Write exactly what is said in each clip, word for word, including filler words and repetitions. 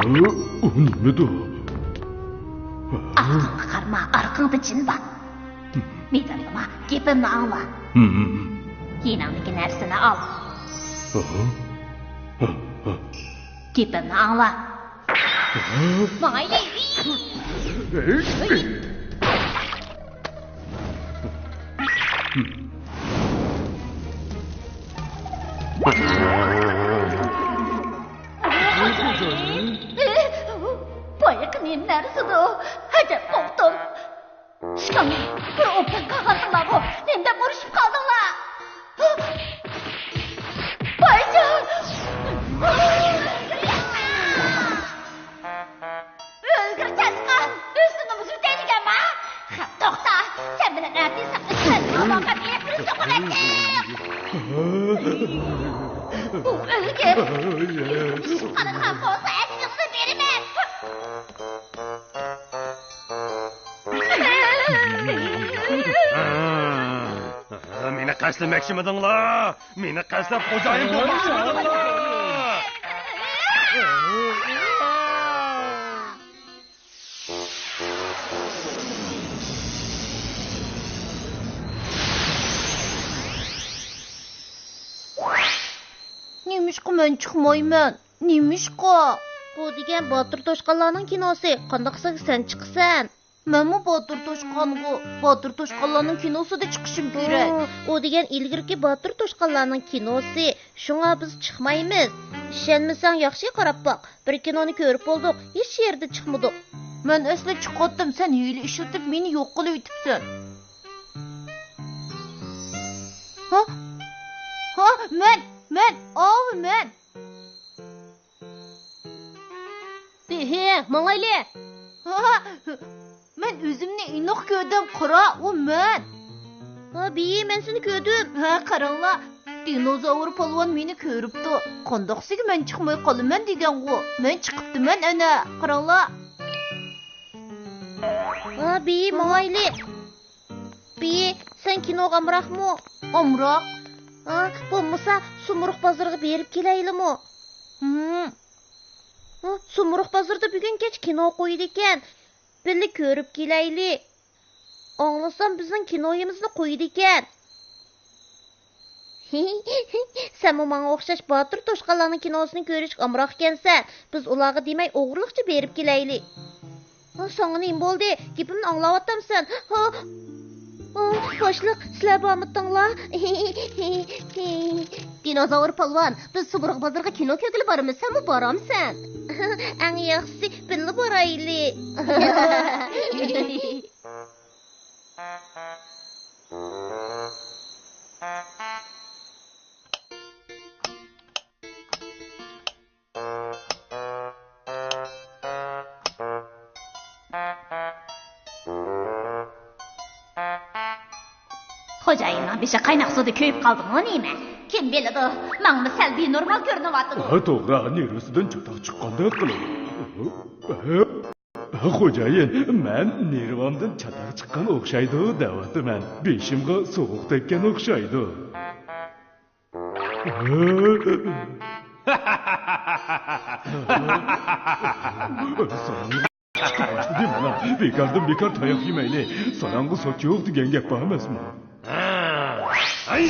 ئۇ نېمىدۇ؟ ئارقاڭغا قارىما، ئارقاڭدا جىن بار. مىدىرلىما، گېپىمنى ئاڭلا. يېنىڭدىكى نەرسىنى ئال. گېپىمنى ئاڭلا. ماڭايلى. بايىقى نېمە نەرسىدۇ؟ ئەجەب قورقتۇم. ئىشقىلىپ، بىر ئوپۇن قالغانسىڭلارغۇ، نېمە دەپ ئۇرۇشۇپ قالدىڭلار؟ بايجان! ئۆلگۈر چاشقان! ئۆزۈڭنى مۇزۇتەي دېگەنما؟ توختا! سەن مېنىڭ ئەتىسەمنى كۆزۈڭ باققان ئېيىقنى سوقۇۋەتتىڭ! ئۇ ئۆلگۈر! قانىدىغان بولسا، ئەسلىڭنى بېرىمەن! مېنى قەستلىمەكچىمىدىڭلار؟ مېنى قەستلەپ خوجايىن بولماقچىمىدىڭلار؟ نېمىشقا مەن چىقمايمەن؟ نېمىشقا؟ بۇ دېگەن باتۇر توشقانلارنىڭ كىنوسى. قانداق قىلسا سەن چىقىسەن؟ مەنمۇ باتۇر توشقانغۇ. باتۇر توشقانلارنىڭ كىنوسىدا چىقىشىم كېرەك. ئۇ دېگەن ئىلگىرىكى باتۇر توشقانلارنىڭ كىنوسى. شۇڭا بىز چىقمايمىز. ئىشەنمىسەڭ ياخشى قاراپ باق. بىر كىنونى كۆرۈپ بولدۇق، ھېچ يەردە چىقمىدۇق. مەن ئەسلى چىقاتتىم، سەن ھىيلە ئىشلىتىپ مېنى يوق قىلىۋېتىپسەن. ھا؟ ھا، مەن، مەن، ئاۋۇ مەن. ھېھى، ماڭايلى. ھا، مەن ئۆزۈمنى ئېنىق كۆردۈم، قارا، ئۇ مەن. ھا، بىي، مەن سېنى كۆردۈم. ھە، قاراڭلار، دىنوزاۋر پالۋان مېنى كۆرۈپتۇ. قانداقسىگە مەن چىقماي قالىمەن دېگەنغۇ. مەن چىقىپتىمەن ئەنە، قاراڭلار. ھا، بىي، ماڭايلى. بىي، سەن كىنوغا ئامراقمۇ؟ ئامراق. ھا، بولمىسا سۇمۇرغ بازىرىغا بېرىپ كېلەيلىمۇ؟ ھىم. ھا، سۇمۇرغ بازىرىدا بۈگۈن كەچ كىنو قويىدىكەن. بىللە كۆرۈپ كېلەيلى. ئاڭلىسام بىزنىڭ كىنويىمىزنى قويىدىكەن. سەنمۇ ماڭا ئوخشاش باتۇر توشقانلارنىڭ كىنوسىنى كۆرۈشكە ئامراق ئىكەنسەن. بىز ئۇلارغا دېمەي ئوغرىلىقچە بېرىپ كېلەيلى. ھا، ساڭا نېمە بولدى؟ گېپىمنى ئاڭلاۋاتامسەن؟ ھا، ھا، باشلىق، سىلەر بارمىدىڭلار؟ دىنوزاۋر پالۋان، بىز سۇمۇرغ بازىرىغا كىنو كۆرگىلى بارىمىز، سەنمۇ بارامسەن؟ ئەڭ ياخشىسى بىللە بارايلى. خوجايىننىڭ بېشى قايناق سۇدا كۆيۈپ قالدىمۇ نېمە؟ كىم بىلىدۇ، ماڭىمۇ سەل بىنورمال كۆرۈنۈۋاتىدۇ. ھە، توغرا، نېرۋىسىدىن چاتاق چىققاندەك قىلىدۇ. خوجايىن، مەن نېرۋامدىن چاتاق چىققان ئوخشايدۇ دەۋاتىمەن. بېشىمغا سوغۇق تەگكەن ئوخشايدۇ. ساراڭ باشلىدى مانا. بىكاردىن بىكار تاياق يېمەيلى. ساراڭغا سوت يوق دېگەن گەپ بار ئەمەسمۇ؟ ھەي!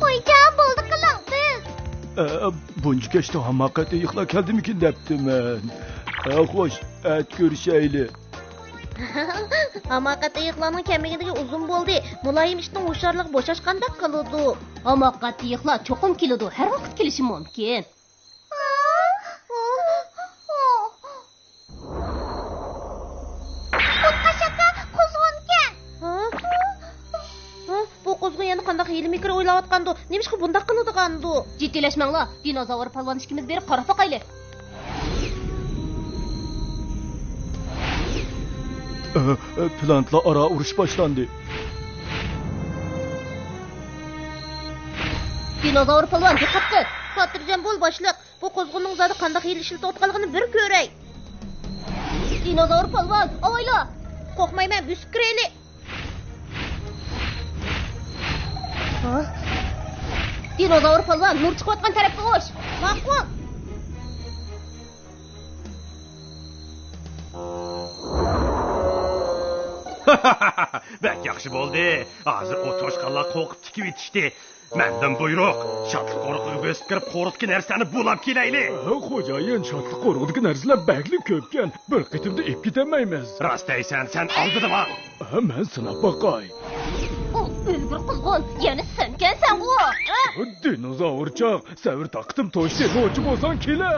ۋايجان، بولدى قىلىڭ، بىز. ئە، بۇنچە كەچتە ھاماقەت ئېيىقلار كەلدىمىكىن دەپتىمەن. ئە، خوش، ئەتە كۆرۈشەيلى. ھاماقەت ئېيىقلارنىڭ كەلمىگىنىگە ئۇزۇن بولدى. مۇلايىم ئىتنىڭ ھوشيارلىقى بوشاشقاندەك قىلىدۇ. ھاماقەت ئېيىقلار چوقۇم كېلىدۇ، ھەر ۋاقىت كېلىشى مۇمكىن. ئۇ قاچاققا قۇزغۇنكەن. ھە؟ ھە؟ بۇ قۇزغۇن يەنە قانداق ھىيلە-مىكىر ئويلاۋاتقاندۇ؟ نېمىشقا بۇنداق قىلىدىغاندۇ؟ جىددىيلەشمەڭلار، دىنوزاۋر پالۋان ئىككىمىز بېرىپ قاراپ باقايلى. ئە، ئە، پلانېتلار ئارا ئۇرۇش باشلاندى. دىنوزاۋر پالۋان، دىققەت قىل! خاتىرجەم بول، باشلىق. بۇ قوزغىنىڭ زادى قانداق ھىيلە ئىشلىتىۋاتقانلىقىنى بىر كۆرەي. دىنوزاۋر پالۋان، ئاۋايلا! قورقمايمەن، بۆسۈپ كىرەيلى. ھە؟ دىنوزاۋر پالۋان، نۇر چىقىۋاتقان تەرەپكە ئۇچ. ماقۇل. بەك ياخشى بولدى. ھازىر ئۇ توشقانلار قورقۇپ تىكىۋېتىشتى. مەندىن بۇيرۇق، شادلىق قورۇقىغا بۆسۈپ كىرىپ، قورۇقتىكى نەرسىلەرنى بۇلاپ كېلەيلى. ھە، خوجايىن، شادلىق قورۇقىدىكى نەرسىلەر بەكلا كۆپكەن، بىر قېتىمدا ئېلىپ كېتەلمەيمىز. راست دەيسەن، سەن ئالدىدا ماڭ. ھە، مەن سىناپ باقاي. ئۇ ئۆلگۈر قۇزغۇن، يەنە سەنكەنسەنغۇ. ھە؟ دىنوزاۋرچاق، سەۋر تاقىتىم توشتى، نوچى بولساڭ كېلە.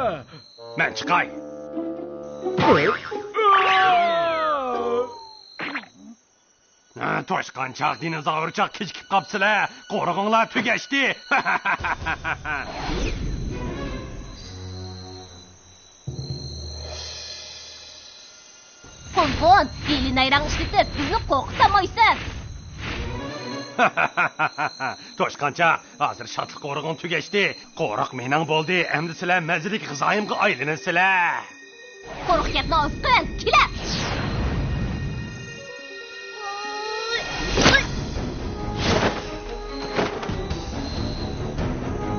مەن چىقاي. ھە، توشقانچاق، دىنوزاۋرچاق كېچىكىپ قاپسىلە. قورۇقۇڭلار تۈگەشتى. قۇزغۇن، ھىيلە-نايراڭ ئىشلىتىپ، بىزنى قورقۇتالمايسەن. توشقانچاق، ھازىر شادلىق قورۇقۇڭ تۈگەشتى. قورۇق مېنىڭ بولدى. ئەمدى سىلەر مەززىلىك غىزايىمغا ئايلىنىسىلەر. قورۇق گەپنى ئاز قىل، كېلە!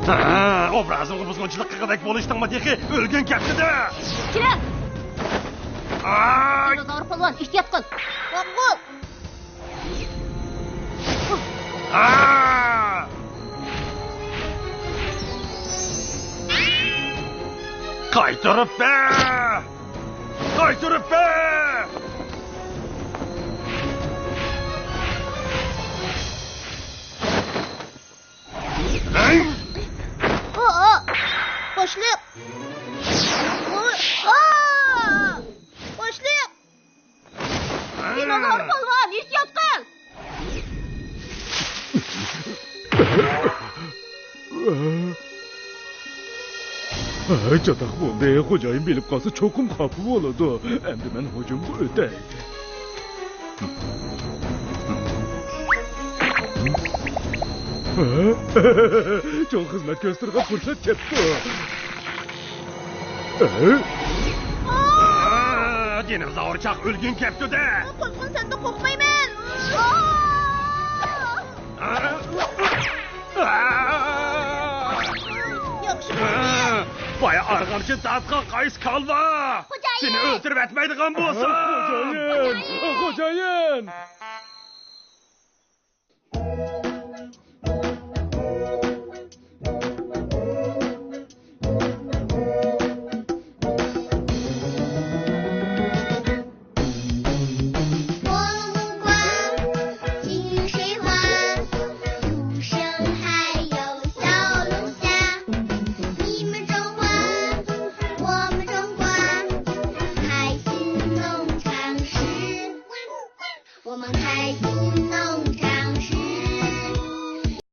ھە، ئوبرازىمغا بۇزغۇنچىلىق قىلغۇدەك بولۇشتۇڭمۇ تېخى؟ ئۆلگۈڭ كەپتىدە! كېلە! ئاي! دىنوزاۋر پالۋان، ئېھتىيات قىل! ماقۇل! قايتۇرۇپ بەر! قايتۇرۇپ بەر! ھەي! ئا، ئا! باشلىق! ئا! باشلىق! دىنوزاۋر پالۋان، ئېھتىيات قىل! ھە، چاتاق بولدى. خوجايىن بىلىپ قالسا، چوقۇم خاپا بولىدۇ. ئەمدى مەن ھۇجۇمغا ئۆتەي. چوڭ خىزمەت كۆرسىتىدىغان پۇرسەت كەپتۇ. ئا، دىنوزاۋرچاق، ئۆلگۈڭ كەپتۇ-دە! قۇزغۇن، سەندىن قورقمايمەن! ياخشى بولدى. بايا ئارغامچا تارتقان قايسى كالۋا! خوجايىن! سېنى ئۆلتۈرۈۋەتمەيدىغان بولسا! خوجايىن! خوجايىن!